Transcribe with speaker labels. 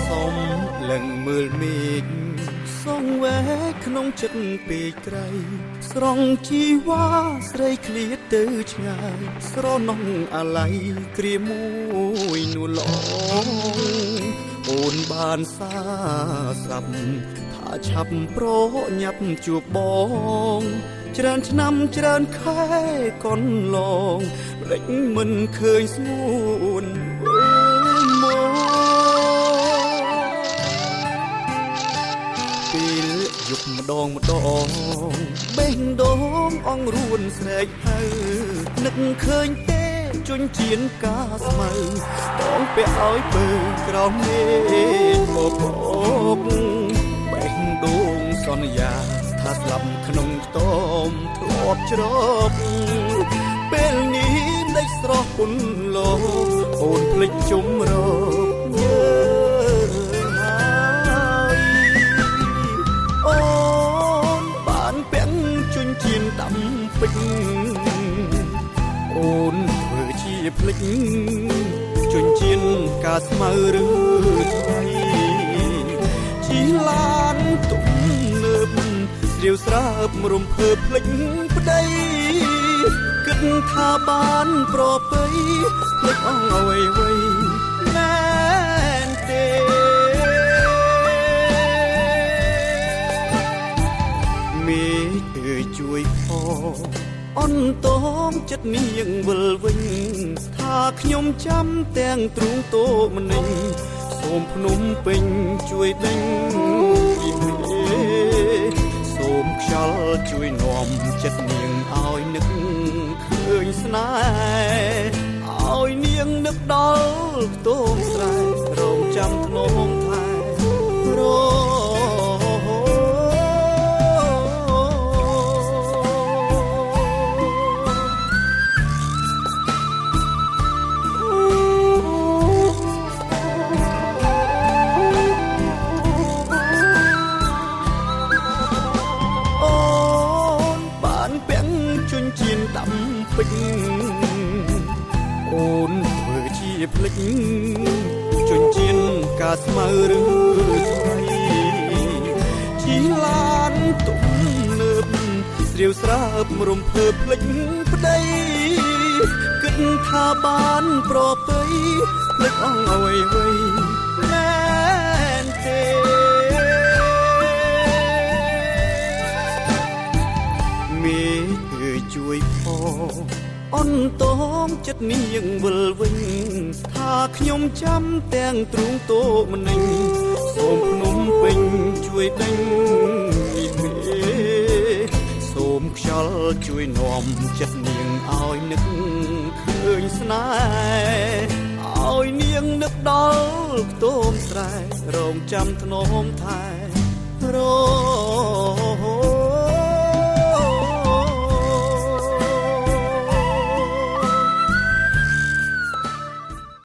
Speaker 1: សុំលឹងមើលមេឃសងវែកក្នុងចិត្តពេកក្រៃស្រង់ជីវ៉ាស្រីឃ្លាតទៅឆ្ងាយស្រណងអាល័យគ្រាមួយនួលឡងអូនបានសាស្រាប់ថាឆាប់ប្រញាប់ជួបបងច្រើនឆ្នាំច្រើនខែកន្លងម្ដេចមិនឃើញស្ងួនវិលមក ពេលយប់ម្ដងម្ដងបេះដូងអងរួនស្រែកហៅនឹកឃើញទេជញ្ជៀនកាស្មៅបងពាក់ឲ្យពើក្រោមមេឃបបកបេះដូងសន្យាថាស្លាប់ក្នុងខ្ទមធ្លាប់ជ្រកពេលនេះដេចស្រស់ពុនលោកអូនភ្លេចជុំរកយើងហើយ អូនបានពាំងជញ្ជៀនដាំពេជ្រអូនធ្វើជាភ្លេចជញ្ជៀនកាស្មៅឬថ្លៃជីឡានទំនើបស្រាវស្រើបរំភើបភ្លេចប្តីគិតថាបានប្រពៃភ្លេចអងអ្វីអ្វីមែនទេ មេឃអើយជួយផងអន់តងចិត្តនាងវិលវិញថាខ្ញុំចាំទាំងទ្រូងតោមនិញសូមភ្នំពេញជួយដេញពីមេសូមខ្យល់ជួយនាំចិត្តនាងឲ្យនឹកឃើញស្នេហ៍ឲ្យនាងនឹកដល់ខ្ទមស្រែរងចាំធ្នមថែរ អូនបានពាំងជញ្ជៀនដាំពេជ្រអូនធ្វើជាភ្លេចជញ្ជៀនកាស្មៅឬថ្លៃជីឡានទំនើបស្រាវស្រើបរំភើបភ្លេចប្តីគិតថាបានប្រពៃភ្លេចអងអ្វីអ្វីមែនទេ មេឃអើយជួយផងអន់តងចិត្តនាងវិលវិញថាខ្ញុំចាំទាំងទ្រូងតោមនិញសូមភ្នំពេញជួយដេញពីមេសូមខ្យល់ជួយនាំចិត្តនាងឲ្យនឹកឃើញស្នេហ៍ឲ្យនាងនឹកដល់ខ្ទមស្រែរងចាំធ្នមថែរ